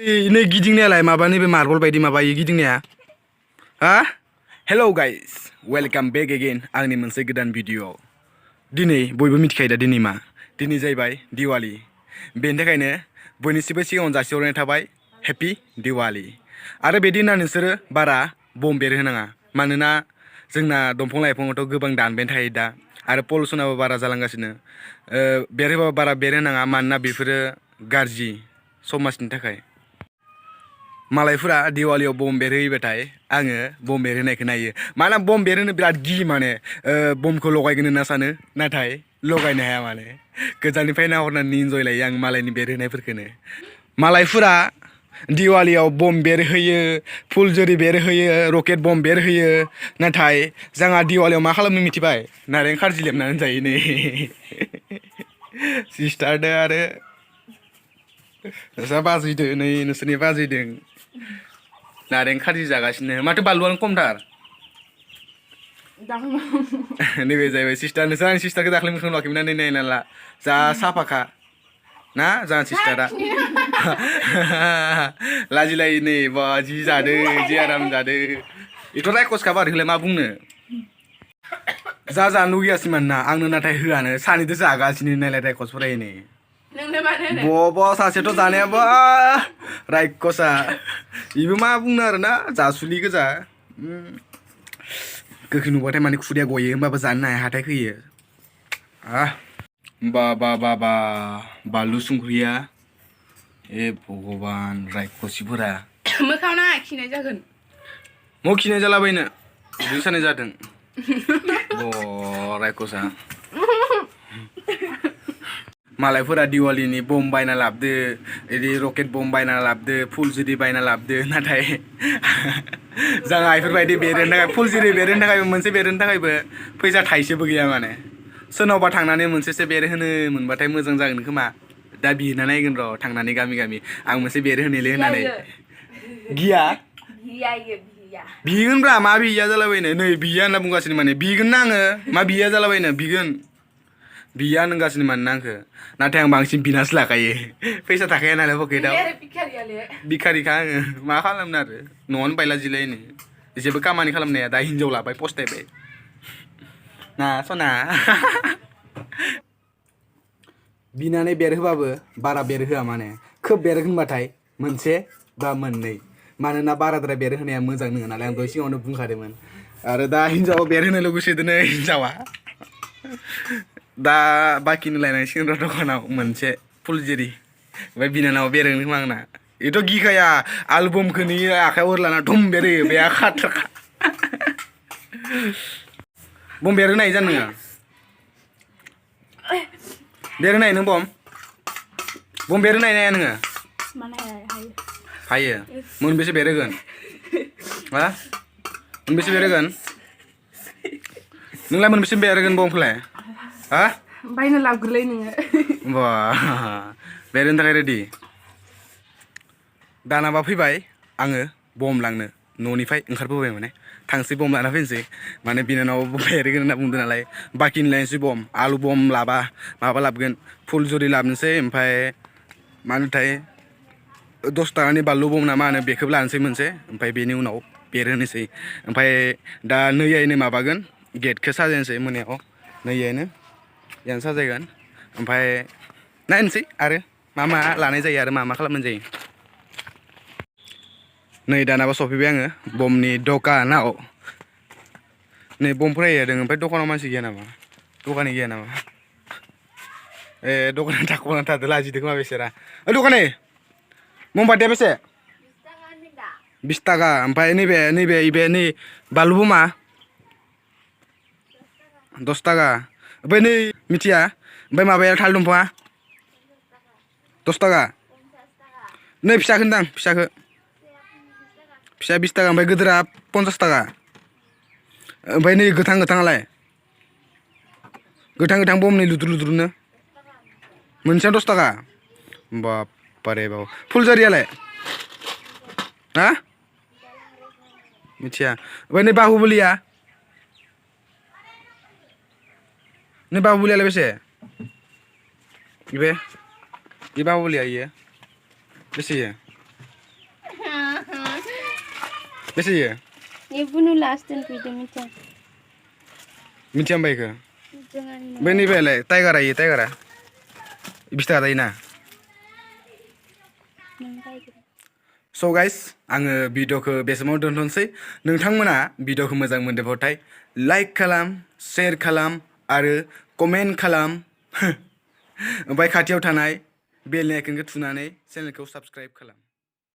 नै गिदिंनायालाय माबानि बे मार्बल बायदि माबायो गिदिंनाया हा hello guys welcome back again आंनि मोनसे गोदान भिडिअ दिनै बयबो मिथिखायो दा दिनै मा दिनै जाहैबाय दिवाली बेनि थाखायनो बयनिसिमबो सिगाङाव जासिहरनाय थाबाय हेपि दिवाली आरो बे दिना नोंसोरो बारा बम बेरहोनाङा मानोना जोंना दंफां लाइफाङावथ' गोबां दानबाय थायो दा आरो पलुसनाबो बारा जालांगासिनो बेरहोबाबो बारा बेरहोनाङा मानोना बेफोरो गाज्रि समाजनि थाखाय मालायफोरा दिवालियाव बम बेरहोयोबाथाय आङो बम बेरहोनायखौ नायो मानोना बम बेरहोनो बिराद गियो माने बमखौ लगायगोन होनना सानो नाथाय लगायनो हाया माने गोजाननिफ्राय नाहरनानै इन्जय लायो आं मालायनि बेरहोनायफोरखौनो मालायफोरा दिवालियाव बम बेरहोयो फुलझरि बेरहोयो रकेट बम बेरहोयो नाथाय जोंहा दिवालियाव मा खालामनो मिथिबाय नारें खारजि लेमनानै जायो नै सिस्टारदो आरो नोंस्रा बाजैदो नै नोंसोरनि बाजैदों नारें खारजि जागासिनो माथो बानलुआनो खमथार नैबे जाहैबाय सिस्टार नोंसोर आंनि सिस्टारखौ दाख्लै मोखां नुवाखैमोन नै नायना ला जा साफाखा ना जोंहा सिस्टारा लाजिलायो नै बा जि जादो जि आराम जादो बेथ' रायखसखा बारैखौलाय मा बुंनो जा जानो लुगैयासैमोन ना आंनो नाथाय होआनो सानैदो जागासिनो नायलाय रायखसफोरा नै बबा सासेथ' जानायाबा रायखसा बेबो मा बुंनो आरोना जासुलि गोजा गोखै नुबाथाय माने खुदिया गयो होमबाबो जानो हाया हाथाय फैयो बा बा बा बा बानलु संख्रिया ए भगबान रायखसिफोरा मोखाङाव नाङा खिनाय जागोन म खिनाय जालाबायनो उदै सानाय जादों रायखसा मालायफोरा दिवालीनि बम बायना लाबोदो बिदि रकेट बम बायना लाबोदो फुलझरि बायना लाबोदो नाथाय जोंहा बेफोरबायदि बेरहोनो थाखाय फुलझरि बेरहोनो थाखायबो मोनसे बेरहोनो थाखायबो फैसा थाइसेबो गैया माने सोरनावबा थांनानै मोनसेसो बेरहोनो मोनबाथाय मोजां जागोन खोमा दा बिहरना नायगोन र' थांनानै गामि गामि आं मोनसे बेरहोनोलै होननानै गिया बिगोनब्रा मा बिया जालाबायनो नै बिया होनना बुंगासिनो माने बिगोन ना आङो मा बिया जालाबायनो बिगोन बिया होनगासिनो मानोना आंखो नाथाय आं बांसिन बिनासो लाखायो फैसा थाखाया नालाय पकेटाव बिखारिखा आङो मा खालामनो आरो न'आवनो बायला जिलायनो जेबो खामानि खालामनो हाया दा हिनजाव लाबाय पस्थायबाय ना सना बिनानै बेरहोबाबो बारा बेरहोआ माने खोब बेरहोनबाथाय मोनसे बा मोननै मानोना बाराद्राय बेरहोनाया मोजां नङा नालाय आं दहाय सिगाङावनो बुंखादोंमोन आरो दा हिनजावा बेरहोनो लुगैसोदोंनो हिनजावा दा बाखिनो लायनांसिगोन र' दखानाव मोनसे फुलझरि ओमफ्राय बिनानाव बेरहोनो खोमा आंना बेथ' गिखाया आलबमखौनो आखायाव हरलाना धुम बेरहोयो बे खाथारखा बम बेरहोनो हायो जानो नोङो बेरहोनो हायो नों बम बेरहोनो हाया नोङो हायो मोनबेसे बेरहोगोन हा मोनबेसे बेरहोगोन नोंलाय मोनबेसे बेरहोगोन बमखौलाय हा बायना लाबोग्रोलाय नोङो बा बेरहोनो थाखाय रेडि दानाबा फैबाय आङो बम लांनो न'निफ्राय ओंखारबोबाय माने थांसै बम लाना फैनोसै माने बिनानाव बेरहोगोन होनना बुंदों नालाय बाखिनि लायनोसै बम आलु बम लाबा माबा लाबोगोन फुलझरि लाबोनोसै ओमफ्राय मा होनोथाय 10 थाखानि बानलु बम ना मा होनो बेखौबो लानोसै मोनसे ओमफ्राय बेनि उनाव बेरहोनोसै ओमफ्राय दा नैयायनो माबागोन गेटखौ साजायनोसै मोनायाव नैयायनो यानो साजायगोन ओमफ्राय नायनोसै आरो मा मा लानाय जायो आरो मा मा खालामनाय जायो नै दानाबा सफैबाय आङो बमनि दखानाव नै बमफोरा होदों ओमफ्राय दखानाव मानसि गैया नामा दखानि गैया नामा ए दखाना थाखुमाना थादों लाजिदों खोमा बेसेरा ओइ दखानि ममबाथिया बेसे 20 थाखा ओमफ्राय नैबे नै बानलु बमा 10 थाखा ओमफ्राय नै मिथिया ओमफ्राय माबाया थाल दंफाङा 10 थाखा नै फिसाखौ होनदां फिसाखौ फिसा 20 थाखा ओमफ्राय गिदिरा 50 थाखा ओमफ्राय नै गोथां गोथाङालाय गोथां बमनि लुद्रु मोनसेयाव 10 थाखा बारे बाव फुलझरियालाय हा मिथिया ओमफ्राय नै बाहुबलियालाय बेसे बे बाहुबलिया इयो बेसे बेसे इयो ये बुनु लास्ट दोनफैदो मिथिया मिथिया होमबा इखो जोंहानि बे नैबेलाय टाइगारा इयो टाइगारा 20 थाखा जायोना स' गाइस आङो भिडिअ'खौ बे समाव दोनथ'नोसै नोंथांमोना भिडिअ'खौ मोजां मोनदोंबाथाय लाइक खालाम शेयार खालाम आरो कमेन्ट खालाम ओमफ्राय खाथियाव थानाय बेल आइकनखौ थुनानै चेनेलखौ साबस्क्राइब खालाम